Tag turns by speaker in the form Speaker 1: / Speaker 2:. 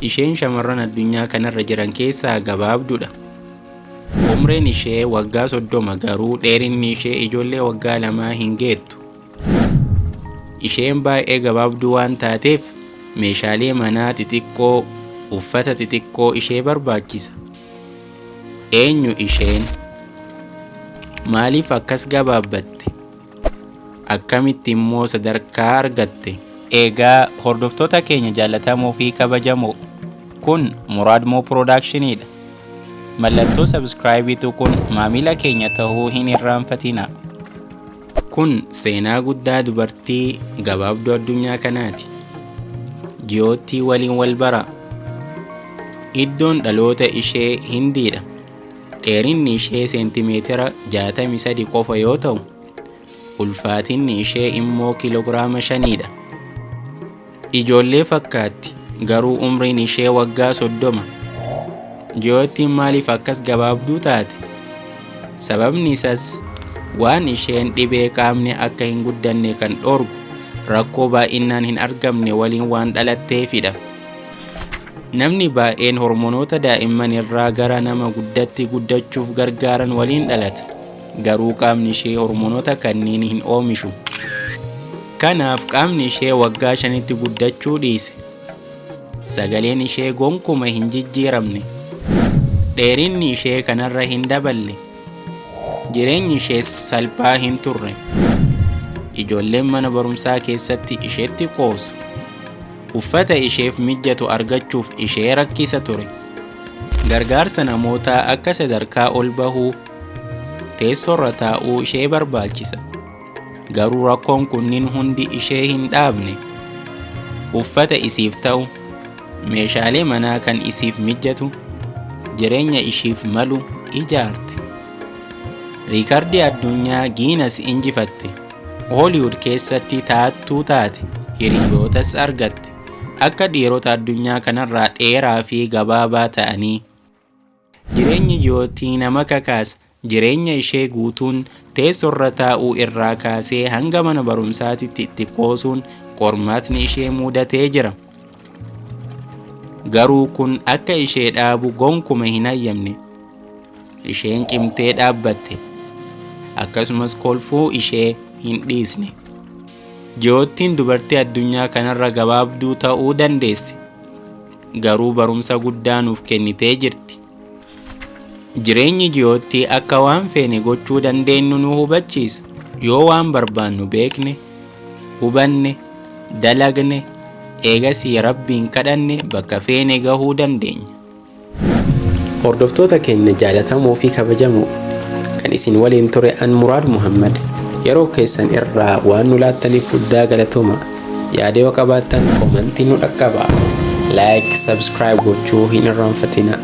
Speaker 1: Isheen shamarran addunyaa kanarra jiran keessaa gabaabduudha. Umriin ishee waggaa 30, garuu dheerinni ishee ijoollee waggaa 2 hin geettu. Isheen baay'ee gabaabduu waan taateef meeshaalee manaa xixiqqoo, uffata xixiqqoo ishee barbaachisa. Eenyu isheen? Maaliif akkas gabaabbatte? Akkamitti immoo sadarkaa argatte? Egaa hordoftoota keenya jaallatamoo fi kabajamoo, kun Muraad Moo Productionidha. Mallattoo subscribe tuquun maamila keenya tahuu hin irraanfatinaa. Kun seenaa guddaa dubartii gabaabduu addunyaa kanaati. Jiyoottii waliin wal bara. Iddoon dhaloota ishee Hindiidha. Dheerinni ishee seentimeetira 63 qofa yoo ta'u, ulfaatinni ishee immoo kiiloogiraama 5dha. Ijoollee fakkaatti, garuu umriin ishee waggaa 30. Jiyoottiin maaliif akkas gabaabduu taate? Sababni isas waan isheen dhibee qaamni akka hin guddanne kan dhoorgu rakkoo baay'inaan hin argamne waliin waan dhalatteefidha. Namni baay'een hormonoota daa'imman irraa gara nama guddatti guddachuuf gargaaran waliin dhalata. Garuu qaamni ishee hormonoota kanneen hin oomishu. Kanaaf qaamni ishee waggaa 5tti guddachuu dhiise. Sagaleen ishee gonkuma hin jijjiiramne. Dheerinni ishee kanarra hin daballe. Jireenyi ishees salphaa hin turre. Ijoolleen mana barumsaa keessatti isheetti qoosu. Uffata isheef mijatu argachuuf ishee rakkisa ture. Gargaarsa namootaa akka sadarkaa ol bahuu, teessoorra taa'uu ishee barbaachisa. Garuu rakkoon kunniin hundi ishee hin dhaabne. Uffata isiif ta'u, meeshaalee manaa kan isiif mijatu, jireenya ishiif malu ijaarte. Riikardii addunyaa Giinas injifatte. Hooliwud keessatti taattuu taate, hiriyootas argatte. Akka dhiirota addunyaa kanarraa dheeraa fi gabaabaa ta'anii. Jireenyi Jiyootii nama kakaasa. Jireenya ishee guutuun teessoorra taa'uu irraa kaasee hanga mana barumsaatitti itti qoosuun qormaatni ishee muudatee jira. Garuu kun akka ishee dhaabu gonkuma hin hayyamne. Isheen cimtee dhaabbatte. Akkasumas kolfuu ishee hin dhiisne. Jiyoottiin dubartii addunyaa kanarra gabaabduu ta'uu dandeessi. Garuu barumsa guddaa nuuf kennitee jirti. Jireenyi Jiyoottii akka waan feene gochuu dandeenyu nu hubachiisa. Yoo waan barbaannu beekne, hubanne, dalagne, eegasii Rabbiin kadhanne bakka feene gahuu dandeenya. Hordoftoota keenya jaalatamoo fi kabajamoo, kan isin waliin ture an Muraad Muhammad. Yeroo keessan irraa waan nu laattaniif guddaa galatooma. Yaada yoo qabaattan koomantii nu dhaqqaba. Like, subscribe gochuu hin irraanfatina.